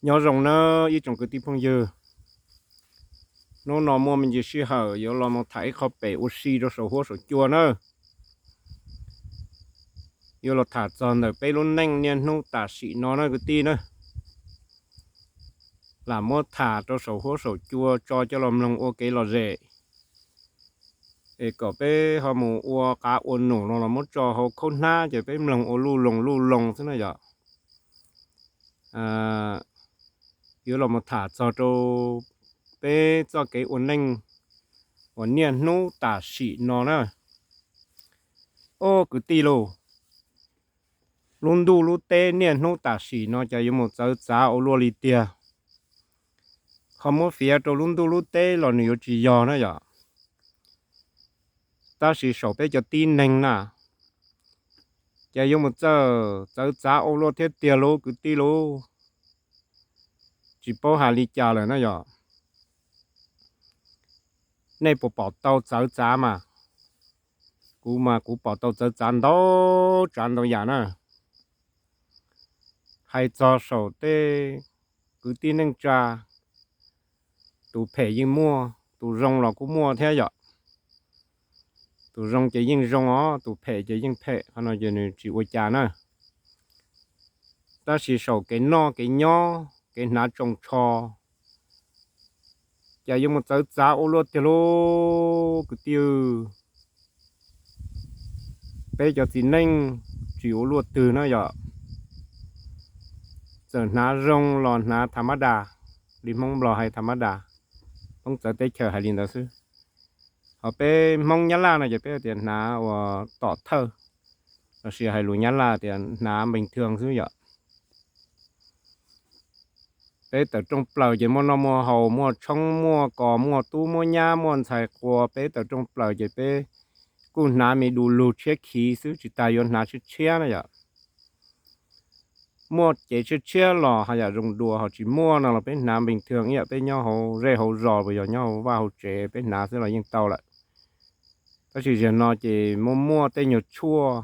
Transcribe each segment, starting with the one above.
Nyob zoo nawb ib tsoom kwv tij phooj ywg, hnub no muaj me ntsis sij hawm yuav los mus tham ib qho pem ua si rau saum huab saum cua nawb. Yuav los tham txog ntawm peb lub neej niaj hnub tam sim no na kwv tij na. Lam muab tham rau saum huab saum cua tso coj los mloog ua kev lom zem, es kom peb ho mus ua qav ua num no los muab tso hauv khaub hnab ces peb mloog ua luj loos luj loos xwb na yom. Yuav los mus tham txog rau peb txoj kev ua neej uas niaj hnub tam sim no na. Ob kwv tij lauj, lub ntuj lub teb niaj hnub tam sim no cas yuav mus txawv txav ua luaj li tiag. Ho muab fiav rau lub ntuj lub teb los nws yuav tsis yog na yom. Tab sis saum peb cov tib neeg na, cas yuav mus txawj txawv txav ua luaj thiab tiag lauj kwv tij lauj. Tsis paub hais li cas lawm na yom. Nej puas pom tau txawv txav mas? Kuv mas kuv pom tau txawv txav ntau tsav ntau yam na. Hais txog saum tej kwv tij neej tsa, tus phem yeej muaj, tus zoo los kuj muaj thiab yom. Tus zoo ces yeej zoo os, tus phem ces yeej phem, qhov no ces nws tsis ua cas na. Tab sis saum kev noj kev nyob, kev hnav tsoos tsho, cas yuav mus txawv txav ua luaj tiag lauj kwv tij. Peb cov txiv neej tsis ua luaj twg na yom. Txawm hnav zoo los hnav tha mab das, li Hmoob Nplog hais tha mab das, Hmoob txawv teb chaws hais li ntawd xwb. Ho peb Hmoob Nyab Laj no ces peb tias hnav uas tom thawj, los sis hais lus Nyab Laj tias hnav bình thường xwb yom. Peb tawm rooj plaws ces muaj noj muaj haus, muaj tshoob muaj kos, muaj tub muaj nyab muaj ntxhais qua, peb tawm rooj plaws ces peb kuj hnav me du lug tshiab khiv xwb, tsis tas yuav hnav tshiab tshiab na yom. Muaj cev tshiab tshiab los haj yam zoo dua, ho tsis muaj no los peb hnav bình thường ib yam peb nyob hauv zej hauv zos, puas yog nyob hauv vaj hauv tsev peb hnav xwb los yeej tau lawm. Tab sis zaum no ces muaj muaj tej nyuag tshuaj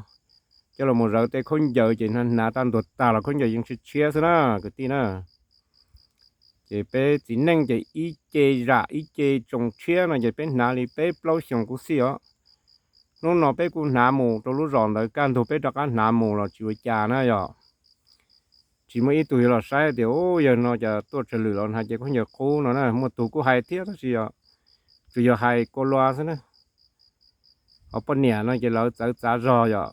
coj los mus zawv tej khaub ncaws ces hnav hnav tag ntuag tag los khaub ncaws yeej tshiab tshiab xwb na kwv tij na. Ces peb txiv neej ces ib ce zam ib ce tsoos tshiab no ces peb hnav li peb plaub xyoos kuj xij os. Hnub no peb kuj hnav mus rau lub zos ntawd, kaj ntug peb rov qab hnav mus los tsis ua cas na yom. Tsis muaj ib tug yuav los saib tias, u, yawg no cas tuaj tsawg lwm los hnav cev khaub ncaws qub no na. Muaj tus kuj hais thiab tab sis yog, tsuas yog hais kua lua xwb na. Ho poj niam no ces lawv txawv txav zog yom.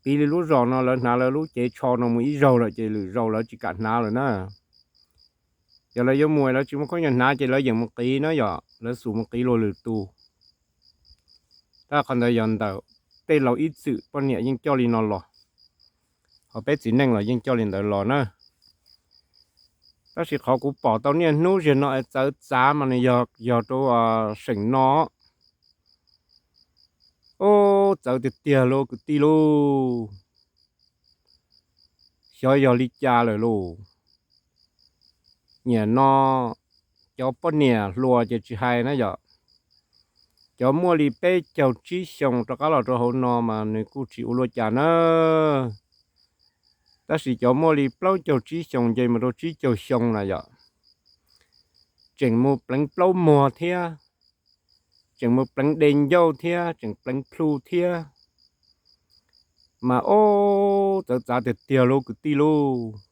Piv li lub zos no lawv hnav lawv lub cev tsho no mus ib zaug lawm ces lwm zaus lawv tsis kam hnav lawm na. Yog lawv yuav mus lawv tsis muaj khaub ncaws hnav ces lawv yeem mus qiv na yom, lawv xub mus qiv luag lwm tus. Tab qhov ntawd yog ntawm tej laus ib txwm poj niam yeej coj li no los, ho peb txiv neej los yeej coj li ntawd los na. Tab sis qhov kuv pom tau niaj hnub zaum no es txawv txav mas nws yog, yog rau seem no. Ub, txawv tiag tiag lauj kwv tij lauj. Xyov yog li cas lawm lauj. Niaj no cov poj niam hluas ces tsis hais na yom, cov muaj li peb caug tsib xyoos rov qab los rau hauv no mas nws kuj tsis ua luaj cas na. Tab sis cov muaj li plaub caug tsib xyoos nce mus rau tsib caug xyoo na yom, tseem mus pleev plaub muag thiab, tseem mus pleev de ncauj thiab, tseem pleev plhu thiab. Mas ub, txawv txav tiag tiag lauj kwv tij lauj.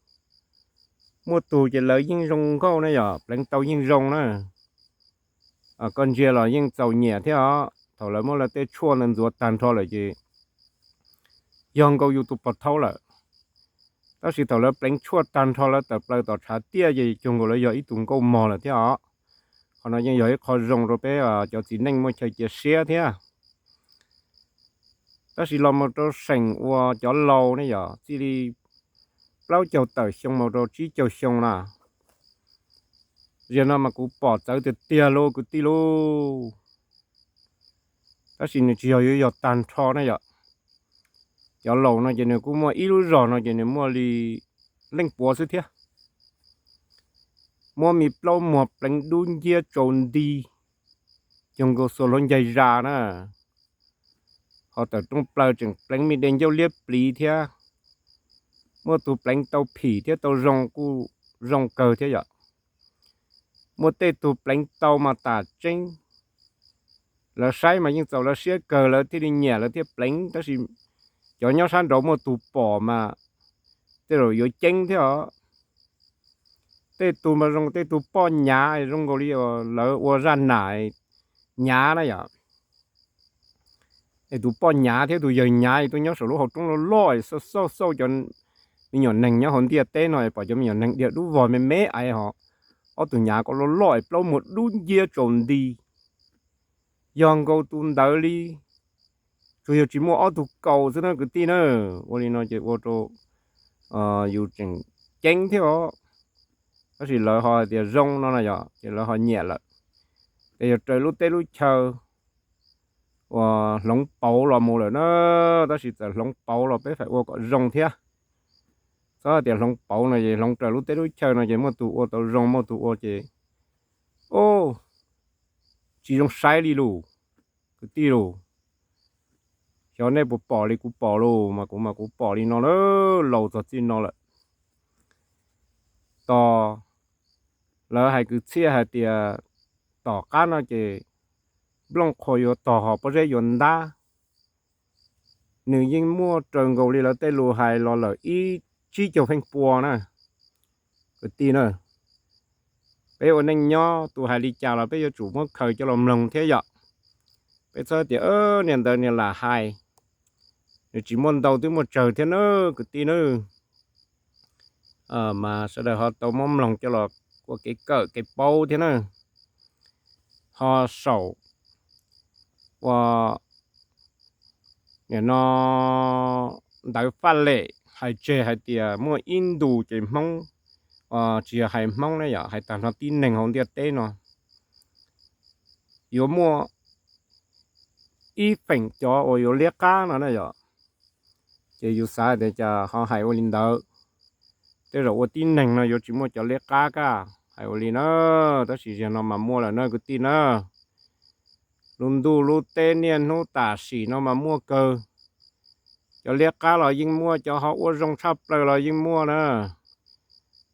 Muaj tus ces lawv yeej zoo nkauj na yom, pleev tau yeej zoo na. Koj ntsia los yeej txaus nyiam thiab os. Thaum lawv muab lawv tej tshuaj ntawd ntxuav tag nrho lawm ces yog nkaus yus tus pog thaub lawm. Tab sis thaum lawv pleev tshuaj tag nrho lawv tawm plaws tom tshav tiaj ces cuag nkaus lawv yog ib tug nkauj mog lawm thiab os. Qhov no yeej yog ib qho zoo rau peb cov txiv neej muaj chaw cia siab thiab. Tab sis los mus rau seem uas cov laus ne yom, txij li plaub caug tawm xyoo mus rau tsib caug xyoo na, zaum no mas kuv pom txawv tiag tiag lauj kwv tij lauj. Tab sis nws tsis yog yuav yog tag nrho na yom. Cov laus no ces nws kuj muaj ib lub zos no ces nws muaj li leej puav xwb thiab. Muab me plaub muag pleev dub nciab tsaus nti, cuag nkaus xuas hluav ncaig zas na. Ho tawm rooj plaws tseem pleev me de ncauj liab pliv thiab. Muaj tus pleev tau phim thiab tau zoo kuj zoo kawg thiab yom. Muaj tej tug pleev tau mas tam tseeb, lawv saib mas yeej txaus lawv siab kawg lawv thiaj li nyiam lawv thiaj pleev, tab sis cov nyob sab nraud muaj tug pom mas tej zaum yuav ceeb thiab os. Tej tug mas zoo tej tug poj nyav zoo nkaus li lawv ua zaj nam nyav na yom. Es tus poj nyav thiab tus yawg nyav tuaj nyob saum lub hauv roob loj loj, xauj xauj xauj cov me nyuam neeg nyob hauv ntiaj teb no, pom cov me nyuam neeg dhia dub vog me me ais ho, ob tug nyav ko loj loj es plaub muag dub nciab tsaus nti, yog nkaus tus ntawd li, tsuas yog tsis muaj ob tug kaus xwb na kwv tij na. Ua li no ces ua rau yus tseem ceeb thiab os. Tab sis lawv ho hais tias zoo no na yom, ces lawv ho nyiam lawm. Ces yog raws lub teb lub chaw uas hloov pauv los mus lawm na, tab sis txawm hloov pauv los peb faim ua kom zoo thiab. Txhob hais tias hloov pauv no ces hloov raws lub teb lub chaw no ces muaj tus ua tau zoo muaj tus ua ces, o, tsis zoo saib li lauj, kwv tij lauj. Xyov nej puas pom li kuv pom lauj, mas kuv mas kuv pom li no lawm, laus txog txij no lawm. Tos, lawv hais kwv txhiaj hais tias tom qab no ces nplooj qhuav yuav tog ho pob zeb yuav ntab. Nws yeej muaj raws nkaus li lawv tej lus hais los lawm ib tsib caug feej pua na kwv tij na. Peb ua neej nyob tus hais li cas los peb yuav tsum muab khaws coj los mloog thiab yom. Peb txhob tias niag ntawd niag lam hais, nws tsis muaj ntau twb muaj tsawg thiab na kwv tij na. Mas sawv daws ho tau muab mloog coj los ua kev kawm kev paub thiab na. Ho saum ua nim no ntawv faj lem hais tseg hais tias muaj ib ntus ces Hmoob, tsis yog hais Hmoob ne yom, hais tag nrho tib neeg hauv ntiaj teb no yuav muaj ib feem cov uas yuav liab qab no na yom. Ces yus xav tias cas ho hais ua li ntawd, tej zaum ua tib neeg no yuav tsis muaj cov liab qab kaj hais ua li na. Tab sis zaum no mas muaj lawm na kwv tij na. Lub ntuj lub teb niaj hnub tam sim no mas muaj kawg. Cov liab qab los yeej muaj, cov ho ua zoo tshaj plaws los yeej muaj na.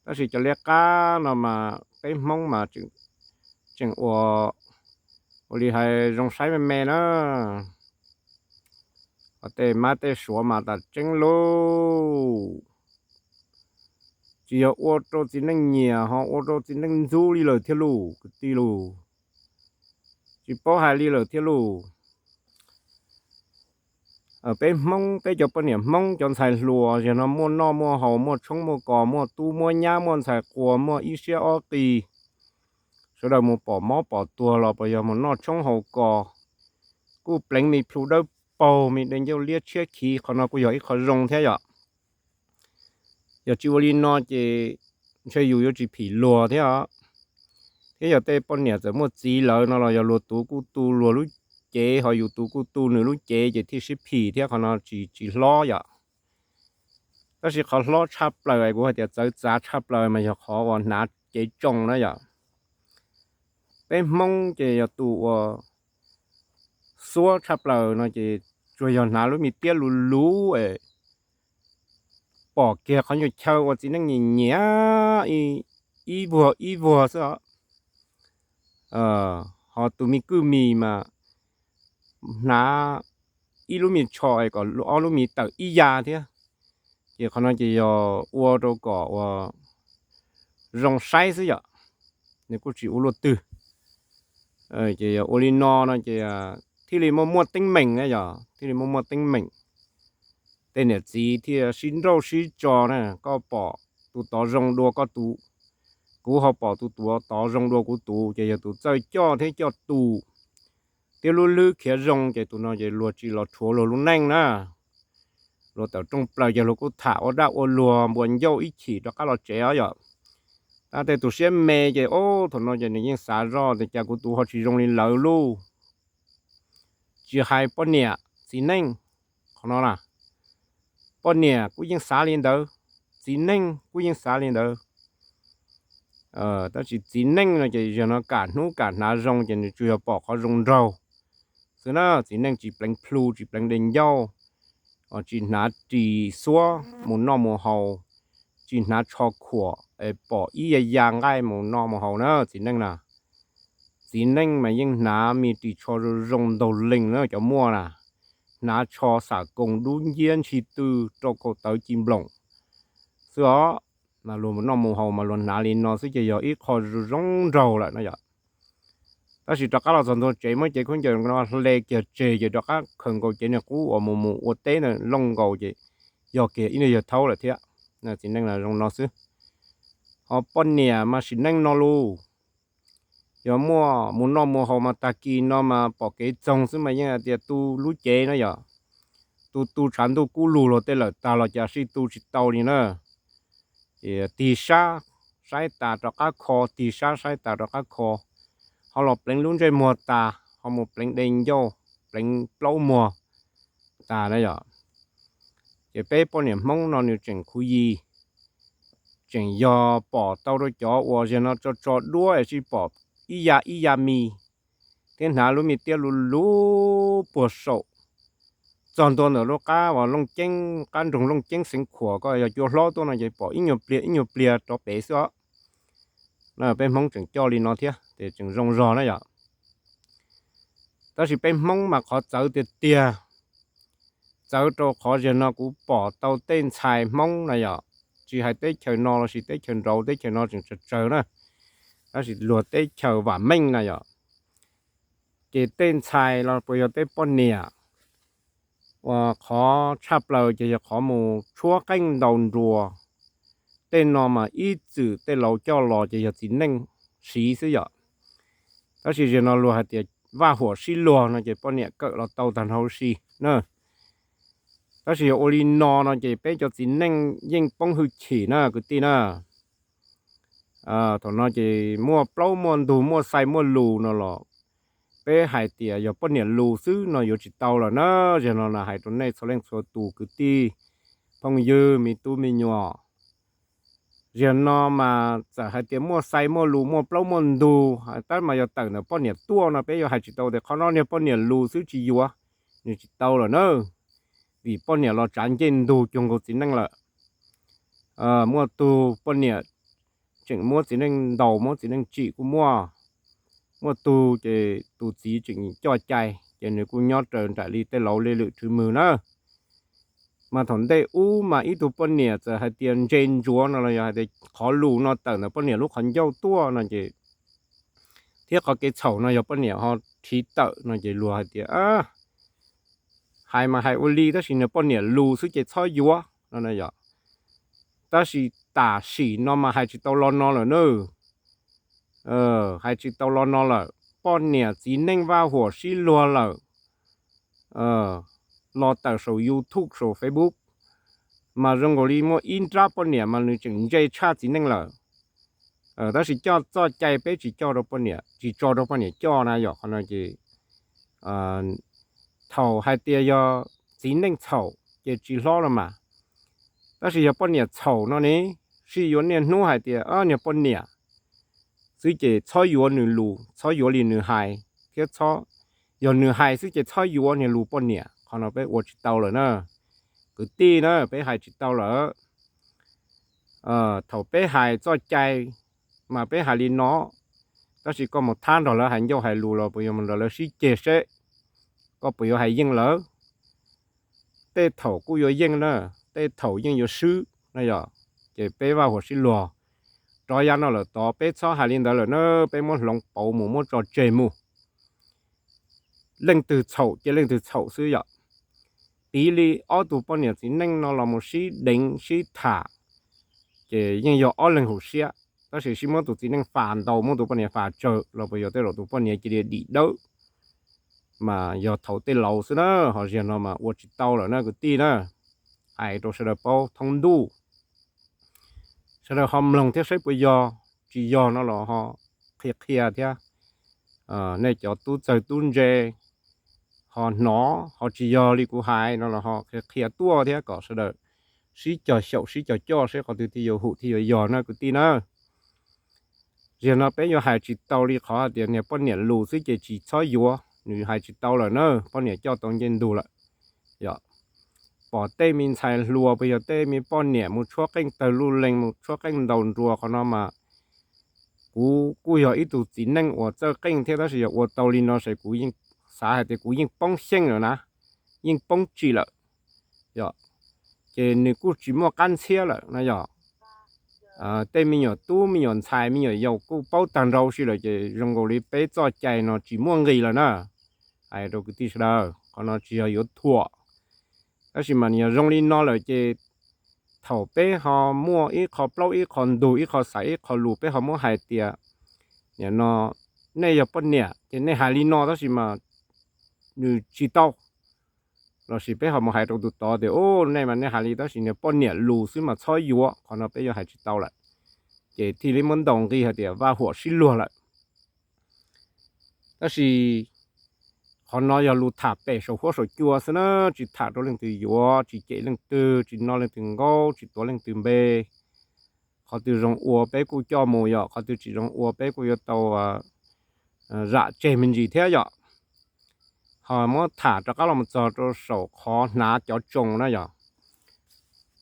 Tab sis cov liab qab no mas peb Hmoob mas tseem ua, ua li hais zoo saib me me na. Ho tej mab tej suav mas tas tseeb lauj. Tsis yog ua rau txiv neej nyiam ho ua rau txiv neej ntxub li lawm thiab lauj kwv tij lauj. Tsis paub hais li lawm thiab lauj. Peb Hmoob, peb cov poj niam Hmoob cov ntxhais hluas zaum no muaj noj muaj haus, muaj tshoob muaj kos, muaj tub muaj nyab, muaj ntxhais quas, muaj ib siab ob qis, sawv daws mus pom mob pom tuag los puas yog mus noj tshoob haus kos, kuj pleev me plhu dawb paug me de ncauj liab tshiab khiv, qhov no kuj yog ib qho zoo thiab yom. Yog tsis ua li no ces ntshe yus yuav tsis phim luag thiab os. Thiab yog tej poj niam txawm muaj txiv lawm no los yog luag tus kuj tu luag lub cev, ho yus tus kuj tu nws lub cev ces thiaj sib phim thiab, qhov no tsis, tsis hlob yom. Tab sis qhov hlob tshaj plaws es kuv hais tias txawv txav tshaj plaws mas yog qhov uas hnav cev tsoo na yom. Peb Hmoob ces yog tus uas xuab tshaj plaws no ces tsuas yog hnav lub me tiab luv luv es pom kiag qhov nyuag chaw uas txiv neej nyiam nyiam ib vuag ib vuag xwb os. Ho tus me kwj mis mas hnav ib lub me tsho es kom ob lub mis tawm ib ya thiab. Ces qhov no ces yog ua rau kom uas zoo saib xwb yom, nws kuj tsis ua luaj twg. Ces yog ua li no no ces thiaj li muaj muaj teeb meem na yom, thiaj li muaj muaj teeb meem. Tej niam txiv thiaj sib nrauj sib tso na, koj pom tus tod zoo dua koj tus, kuv ho pom tus tod zoo dua kuv tus, ces yog tus txawj coj thiab coj tu thiab lub lwb khiav zoo ces tus no ces luag tsis los rhuav luag lub neej na. Luag tawm rooj plaws ces luag kuj tham ua dab ua luag npuas ncauj ib chim rov qab los tsev os yom. Tab tej tus siab me ces ob thaum no ces nws yeej xav zoj tias cas kuv tus ho tsis zoo li lawv lauj. Tsis hais poj niam txiv neej, qhov no na, poj niam kuj yeej xav li ntawd, txiv neej kuj yeej xav li ntawd. Tab sis txiv neej no ces yog no kam hnub kam hnav zoo ces nws tsuas yog pom qhov zoo nraug xwb na. Txiv neej tsis pleev plhu tsis pleev de ncauj, tsis hnav ris xuab mus noj mus haus, ris hnav tsho khuam es pom ib ya ya nqaij mus noj mus haus na txiv neej na. Txiv neej mas yeej hnav me ris tsho zoo zoo ntaug lees na cov muaj na, hnav tsho xam koos dub nciab ntshis tw rau kaum tawv ci nploom xwb os. Mas luag mus noj mus haus mas luag hnav li no xwb ces yog ib qho zoo zoo nraug lawm no yom. Tab sis rov qab los txog ntua tsev muab cev khaub ncaws no hle kiag tseg ces rov qab khaws nkaus cev niag qub uas mus mus ua teb ntawd looj nkaus ces yog kiag ib niag yawg thaub lawm thiab. Txiv neej zoo no xwb. Ho poj niam mas sim neej no lauj, yog muaj mus noj mus haus mas tag kis no mas pom kev txoog xwb mas yeej hais tias tu lub cev na yom, tu tu tshav ntuj kub lug luag tej lawm tag los cas sij tu tsis tau li na. Ces tig sab saib tas rov qab kho, tig sab saib tas rov qab kho, ho los pleev lub ntsej muag tas ho mus pleev dej ncauj, pleev plaub muag tas na yom. Ces peb poj niam Hmoob no nws tseem khuv yis, tseem yog pom tau rau cov uas ziag no tso tso duab es sij pom ib ya ib ya mis thiab hnav lub me tiab lub lub puag saum. Txog ntua ntawm lub qab uas Looj Ceeb, qab nroog Looj Ceeb Xeev Khuam ko yog cua hlob tuaj no ces pom ib nyuag pliag ib nyuag pliag rov pem xwb os. Peb Hmoob tseem coj li no thiab ces tseem zoo zog na yom. Tab sis peb Hmoob mas qhov txawv tiag tiag, txawv rau qhov ziag no kuv pom tau tej ntxhais Hmoob na yom, tsis hais teb chaws no los sis teb chaws nraud, teb chaws no tseem tsawg tsawg na, tab sis luag teb chaws vam meej na yom, ces tej ntxhais los puas yog tej poj niam uas qhov tshaj plaws ces yog qhov mus tshuab qeej ntaus nruas. Tej no mas ib txwm tej laus coj los ces yog txiv neej siv xwb yom. Tab sis ziag no luag hais tias vaj huam sib luag no ces poj niam kawm los tau tag nrho huv si na. Tab sis yog ua li no no ces peb cov txiv neej yeej poob hwj chim na kwv tij na. Thaum no ces muaj plaub muaj ntug muaj xais muaj lus no los peb hais tias yog poj niam lus xwb no yuav tsis tau lawm na. Ziag no na hais rau nej txhua leej txhua tus kwv tij phooj ywg me tub me nyuam, ziag no mas txawm hais tias muaj xais muaj lus muaj plaub muaj ntug tab mas yog tawm ntawm poj niam tuaj no peb yuav hais tsis tau tias qhov no niag poj niam lus xwb tsis yuav, nws tsis tau lawm na. Vim poj niam los tsav ncej ntug cuag nkaus txiv neej lawm. Muaj tug poj niam tseem muab txiv neej ntaus muab txiv neej tsim kuj muaj. Muaj tug ces tus txiv tseem coj cai ces nws kuj nyob raws nraim li tej laus li lwm tswv mwg na. Mas thaum ntej ub mas ib tug poj niam txawm hais tias ntse ntsuav no los yog hais tias qhov lus no tawm ntawm poj niam lub qhov ncauj tuaj no ces, thiab qhov kev txhaum no yog poj niam ho rhiv tawm no ces luag hais tias hais mas hais ua li tab sis nws poj niam lus xwb ces txhob yuav no yom. Tab sis tam sim no mas hais tsis tau lo no lawm na. Hais tsis tau lo no lawm, poj niam txiv neej vaj huam sib luag lawm. Los tawm saum YouTube saum Facebook mas zoo nkaus li muaj ib nrab poj niam mas nws tseem ntse tshaj txiv neej lawm. Tab sis coj txoj cai peb tsis coj rau poj niam, tsis tso rau poj niam coj na yom. Qhov no ces thaum hais tias yog txiv neej txhaum ces tsis hlob los mas, tab sis yog poj niam txhaum no ne, sij yuav niaj hnub hais tias niag poj niam xwb ces txhob yuav nws lus, txhob yuav li nws hais, thiab yog nws hais xwb ces txhob yuav niag lus poj niam. Qhov no peb ua tsis tau lawm na, kwv tij na, peb hais tsis tau lawm. Thaum peb hais txoj cai mas peb hais li no, tab sis koj mus thab nrog lawv hais ncauj hais lus los puas yuav mus nrog lawv sib ceg seb koj puas yuav hais yeej lawv? Tej thaum kuj yuav yeej na, tej thaum yeej yuav swb na yom. Ces peb vaj huam sib luag, rov yav no lawm tod peb txhob hais li ntawd lawm na, peb muab hloov pauv mus muab tso tseg mus. Leej twg txhaum ces leej twg txhaum xwb yom. Piv li ob tug poj niam txiv neej no los mus sib deev sib tham, ces yeej yog ob leeg hauv siab, tab sis sib muab tus txiv neej fam ntaus muab tus poj niam fam tsawg los puas yog tej zaum tus poj niam cia li dim dawb? Mas yog thaum tej laus xwb na, ho ziag no mas ua tsis tau lawm na kwv tij na. Hais rau sawv daws paub thoob ntuj, sawv daws ho mloog thiab saib puas yog, tsis yog no los ho qhia qhia thiab. Nej cov tub txawg tub ntse ho hnov ho tsis yog li kuv hais no los ho qhia qhia tuaj thiab kom sawv daws sib cog xyaum sib cog coj seb qhov twg thiaj yuav hum thiaj yuav yog na kwv tij na. Ziag no peb yuav hais tsis tau li qhov hais tias niag poj niam lus xwb ces tsis txhob yuav, nws hais tsis tau lawm na, poj niam coj tau ncej ntug lawm. Yog pom tej me ntxhais hluas puas yog tej me poj niam mus tshuab qeej tawg luj lees, mus tshuab qeej ntaus nruas, qhov no mas kuv kuj yog ib tug txiv neej uas txawj qeej thiab, tab sis yog ua tau li no ces kuv yeej xav hais tias kuv yeej poob xyeej lawm na, yeej poob tsim lawm yom. Ces nws kuj tsis muaj qab ntxhiab lawm no yog. Tej me nyuam tub me nyuam ntxhais me nyuam yaus kuj paub tag nrho huv si lawm, ces zoo nkaus li peb txoj cai no tsis muaj nqis lawm na. Hais rau kwv tij sawv daws, qhov no tsis yog yuav thuam, tab sis mas nws yog zoo li no lawm ces thaum peb ho muaj ib qho plaub ib qho ntug, ib qho xaiv ib qho lus, peb ho muab hais tias, nim no nej yog poj niam ces nej hais li no, tab sis mas nws tsis tau. Lossis peb ho mus hais rau tus tod tias, u, nej mas nej hais li, tab sis nws poj niam lus xwb mas txhob yuav, qhov no peb yuav hais tsis tau lawm. Ces thiaj li muab ntaus nqi hais tias vaj huam sib luag lawm. Tab sis qhov no yog lus tham pem saum huab saum cua xwb na, tsis tham rau leej twg yuav, tsis cem leej twg, tsis no leej twg nkaub, tsis tuav leej twg npe. Qhov twg zoo ua peb kuj coj mus yom, qhov twg tsis zoo ua peb kuj yuav tau zam tseg me ntsis thiab yom. Ho muab tham rov qab los mus txog rau saum qhov hnav cov tsoos na yom.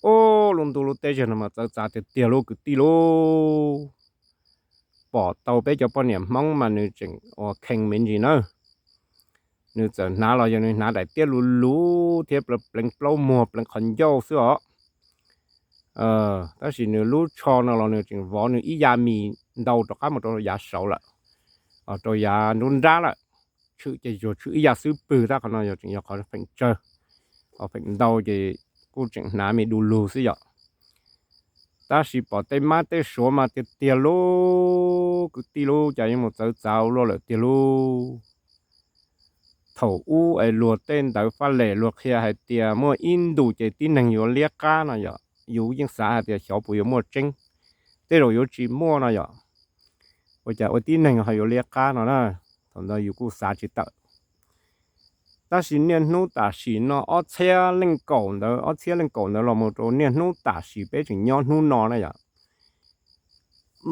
Ub, lub ntuj lub teb chaws no mas txawv txav tiag tiag lauj kwv tij lauj. Pom tau peb cov poj niam Hmoob mas nws tseem ua khees me ntsis na. Nws txawm hnav los yog nws hnav daim tiab luv luv thiab pleev plaub muag pleev qhov ncauj xwb os. Tab sis nws lub tsho no los nws tseem vov nws ib yav mis ntau rov qab mus rau yav saud lawm, rau yav nruab nrab lawm. Tshwm ces tsuas tshwm ib yav xub pwg tab, qhov no yog tseem yog qhov pheem tsawg, qhov pheem ntau ces kuj tseem hnav me du lug xwb yom. Tab sis pom tej mab tej suav mas tiag tiag lauj kwv tij lauj, cas yuav mus txawv txav ua luaj lawm tiag lauj. Thaum ub es luag tej ntawv faj lem luag qhia hais tias muaj ib ntus ces tib neeg yuav liab qab no yom, yus yeej xav hais tias xyov puas yuav muaj tseeb, tej zaum yuav tsis muaj no yom. Ua cas ua tib neeg ho yuav liab qab no na, thaum ntawd yus kuj xav tsis tawm. Tab sis niaj hnub tam sim no ob txhiab leej kaum ntawd, ob txhiab leej kaum ntawd los mus rau niaj hnub tam sim peb tseem nyob hnub no na yom,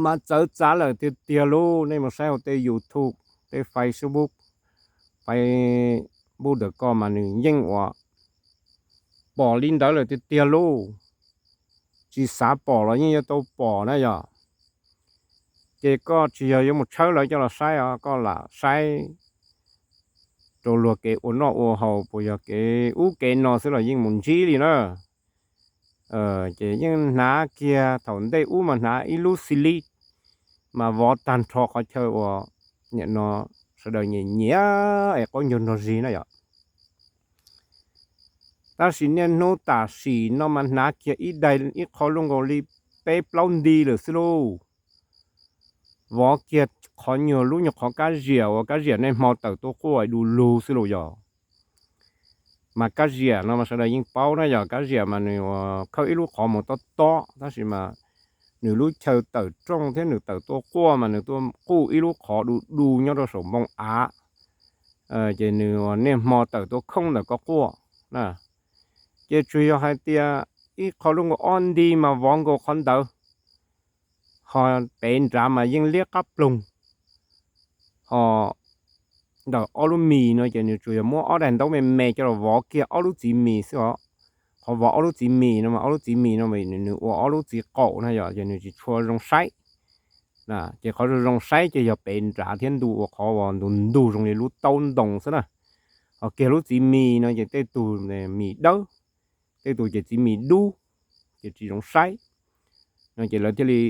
mas txawv txav lawm tiag tiag lauj. Nej mus saib hauv tej YouTube, tej Facebook, Facebook ntawm ko mas nws yeej ua pom li ntawd lawm tiag tiag lauj. Tsis xav pom los yeej yuav tau pom na yom. Ces koj tsis yog yuav mus tshawb lawv coj los saib os, koj lam saib rau luag kev ua noj ua haus, puas yog kev ub kev no xwb los yeej mus ntsib li na. Ces yeej hnav kiag, thaum ntej ub mas hnav ib lub xi lib mas vov tag nrho qhov chaw uas nim no sawv daws nyiam nyiam es qaub ncaug nrog zig na yom. Tab sis niaj hnub tam sim no mas hnav kiag ib daim ib qho luj nkaus li peb plaub nti lawm xwb lauj. Vov kiag qhov nyuag lub nyuag qhov kab ziam uas kab ziam nej hmo tawm tuaj quaj du lug xwb lauj yog. Mas kab ziam no mas sawv daws yeej paub na yog, kab ziam mas nws ua khawb ib lub qhov mus tob tob, tab sis mas nws lub chaw tawm rooj thiab nws tawm tuaj quaj mas nws tuaj quj ib lub qhov du du nyob rau saum npoo av. Ces nws ua niaj hmo tawm tuaj khoob ntawm koj quaj na. Ces tsuas yog hais tias ib qho luj nkaus ob nti mas vov nkaus qhov ntawd, ho pem nrad mas yeej liab qab ploog. Ho ntawm ob lub mis no ces nws tsuas yog muab ob daim ntaub me me coj los vov kiag ob lub txiv mis xwb os. Qhov vov ob lub txiv mis no mas ob lub txiv mis no nws ua ob lub txiv qaum na yom, ces nws tsis tshua zoo saib. Ces qhov zoo zoo saib ces yog pem nrad thiab ntu ua qhov uas ntug ntug zoo li lub taub ntoo xwb na. Ho kiag lub txiv mis no ces tej tug mis dawb, tej tug ces txiv mis dub, ces tsis zoo saib. No ces lawv thiaj li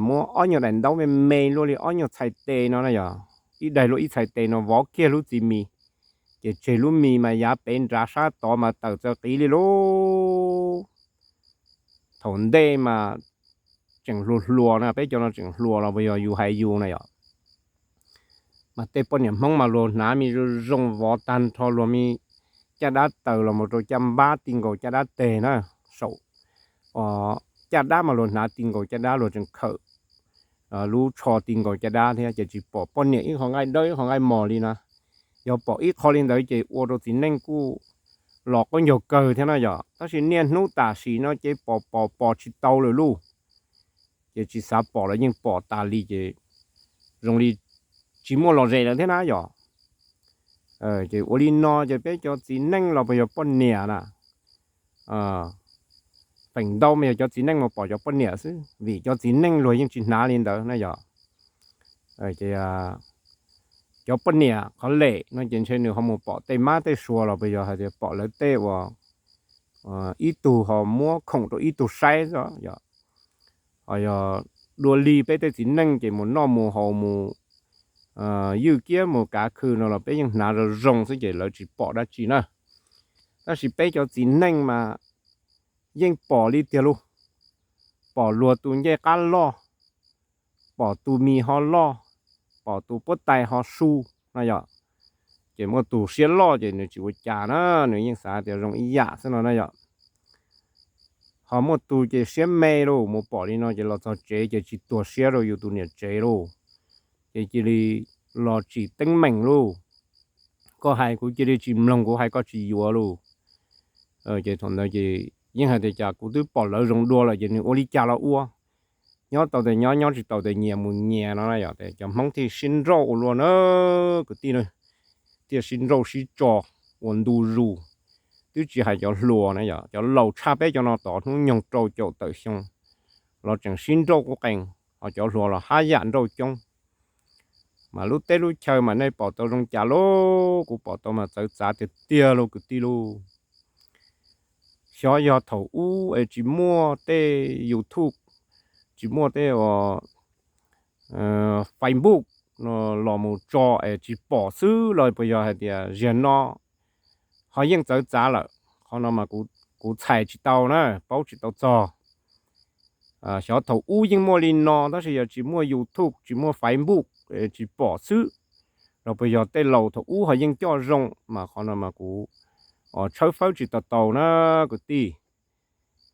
muab ob nyuag daim ntaub me me luaj li ob nyuag txhais tes no na yom, ib daim luaj ib txhais tes no vov kiag lub txiv mis, ces tseg lub mis mas yav pem nrad sab tod mas tawm txawv qiv li lauj. Thaum ntej mas tseem hluas hluas na, peb cov no tseem hluas los puas yog yus hais yus na yom. Mas tej poj niam Hmoob mas luag hnav me zoo zoo vov tag nrho luag me caj dab taws los mus rau caj npab ti nkaus caj dab teg na, saum caj dab mas luag hnav ti nkaus caj dab, luag tseem khawm lub tsho ti nkaus caj dab thiab, ces tsis pom poj niam ib qho nqaij dawb ib qho nqaij mos li na. Yog pom ib qho li ntawd ces ua rau txiv neej kuj los qaub ncaug kawg thiab na yom. Tab sis niaj hnub tam sim no ces pom pom pom tsis tau lawm lauj. Ces tsis xav pom los yeej pom tas li ces zoo li tsis muaj lom zem lawm thiab na yom. Ces ua li no ces peb cov txiv neej los puas yog poj niam na, feem ntau mas yog cov txiv neej mus pom cov poj niam xwb, vim cov txiv neej luag yeej tsis hnav li ntawd na yom. Cov poj niam qhov lem no ces ntshe nws ho mus pom tej mab tej suav los puas yog hais tias pom lawv tej uas ib tug ho muab khoom rau ib tug saib xwb yom. Ho yog dua li peb tej txiv neej ces mus noj mus haus mus ywj kiab mus kav khw no los peb yeej hnav zoo zoo xwb ces lawv tsis pom dab tsi na. Tab sis peb cov txiv neej mas yeej pom li tiag lauj. Pom luag tus ncej qab loj, pom tus mis ho loj, pom tus puab tais ho su no yom. Ces muaj tus siab loj ces nws tsis ua cas na, nws yeej xav tias zoo ib yam xwb no na yom. Ho muaj tus ces siab me lauj, mus pom li no ces los txog tsev ces tsis tuag siab rau yus tus niam tsev lauj. Ces cia li los tsim teeb meem lauj. Koj hais kuv cia li tsis mloog, kuv hais koj tsis yuav lauj. Ces thaum ntawd ces yeej hais tias cas kuv twb pom lawv zoo dua lawm ces nws ua li cas los ua. Nyob tau tes nyob, nyob tsis tau tes nyias mus nyias no na yom. Cov Hmoob thiaj sib nrauj ua luaj na kwv tij na, thiaj sib nrauj sib tso ua ntu zus. Twb tsis hais cov hluas na yom, cov laus tshaj peb cov no tod hnub nyoog rau caum tawm xyoo los tseem sib nrauj qub qees, ho cov hluas los haj yam nrauj coob. Mas lub teb lub chaw mas nej pom tau zoo cas lauj? Kuv pom tau mas txawv txav tiag tiag lauj kwv tij lauj. Xyov yog thaum ub es tsis muaj tej YouTube, tsis muaj tej Facebook los mus tso es tsis pom xwb los puas yog hais tias ziag no ho yeej txawv txav lawm? Qhov no mas kuv txhais tsis tau na, paub tsis tau txog. Xyov thaum ub yeej muaj li no tab sis yog tsis muaj YouTube tsis muaj Facebook tsis pom xwb los puas yog tej laus thaum ub ho yeej coj zoo? Mas qhov no mas kuv tshawb fawb tsis tau tau na kwv tij.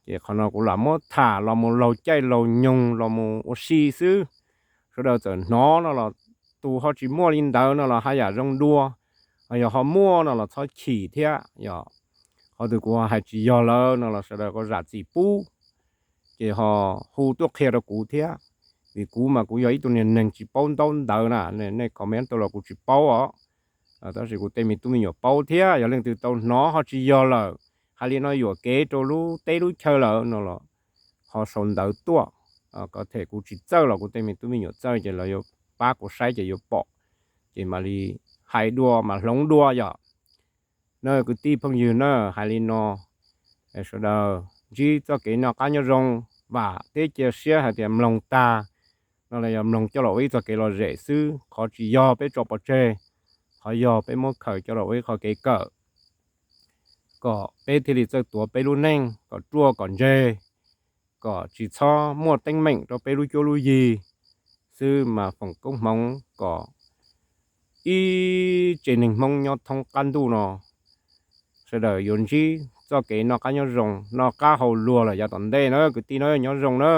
Ces qhov no kuv lam muab tham los mus laug caij laug nyoog los mus ua si xwb. Sawv daws txawm hnov no los tus ho tsis muaj li ntawd no los haj yam zoo dua, ho yog ho muaj no los txhob chim thiab yom. Qhov twg kuv hais tsis yog lawm no los sawv daws kuj zam txim pub, ces ho hu tuaj qhia rau kuv thiab. Vim kuv mas kuv yog ib tug niag neeg tsis paub ntaub ntawv na, nej comment tau los kuv tsis paub os. Tab sis kuv tej me tub me nyuam paub thiab, yog leej twg tau hnov ho tsis yog lawm, hais li no yuam kev rau lub teb lub chaw lawm no los ho sau ntawv tuaj. Kom them kuv tsis txawj los kuv tej me tub me nyuam txawj ces lawv yuav pab kuv saib ces yuav pom, ces mam li hais dua mam hloov dua yom. Na kwv tij phooj ywg na, hais li no, sawv daws ntsib txoj kev noj qab nyob zoo, vam thiab cia siab hais tias mloog tag no los yog mloog coj los ua ib txoj kev lom zem xwb. Qhov tsis yog peb tso pov tseg, qhov yog peb muab khaws coj los ua ib qho kev kawm, kom peb thiaj li txawj tuav peb lub neej kom ruaj kom ntseg, kom tsis txhob muaj teeb meem rau peb lub cuab lub yig xwb mas foom koob hmoov kom ib tse neeg Hmoob nyob thoob qab ntuj no sawv daws yuav ntsib txoj kev noj qab nyob zoo, noj qab haus luag lawm yav tom ntej na kwv tij na, nyob zoo na.